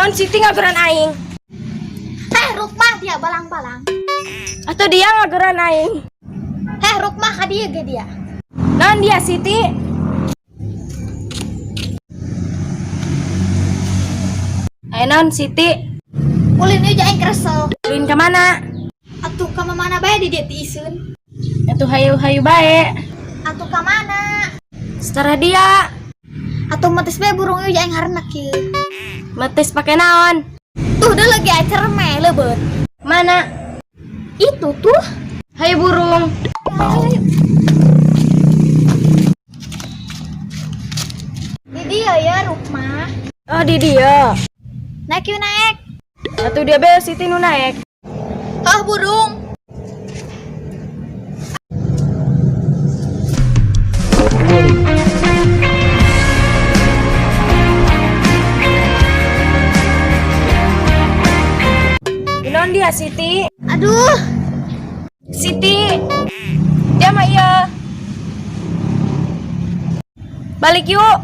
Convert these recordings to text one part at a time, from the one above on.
Naon Siti ngageran aing? Heh, Rukmah dia balang-balang. Atau dia ngageran aing? Heh, Rukmah ka dieu ge dia. Naon dia Siti? Ayo naon Siti? Ulin ieu aing kresel. Ulin ka mana? Atuh ka mana bae di dieu tiiseun. Atuh hayu-hayu bae. Atuh ka mana? Setara dia. Atuh metis bae burung ieu aing harenak ieu. Metis pake naon? Tuh deui lagi acerme leubeut. Mana? Itu tuh. Hayu burung. Ayo, ayo. Di dia ya Rukmah. Oh di dia. Naik yuk naik. Atuh dia bae Siti nu naek. Ah burung. Naon dia Siti? Aduh. Siti. Dia mah iya. Balik yuk.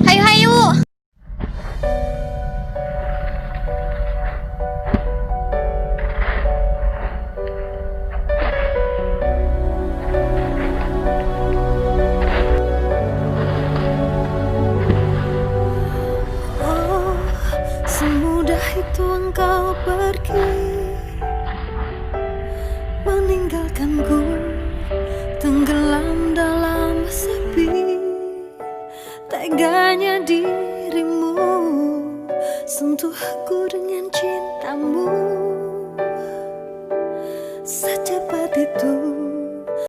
Hayu hayu. Oh, semudah itu engkau pergi, meninggalkanku tenggelam dalam sepi. Teganya dirimu sentuh aku dengan cintamu. Secepat itu.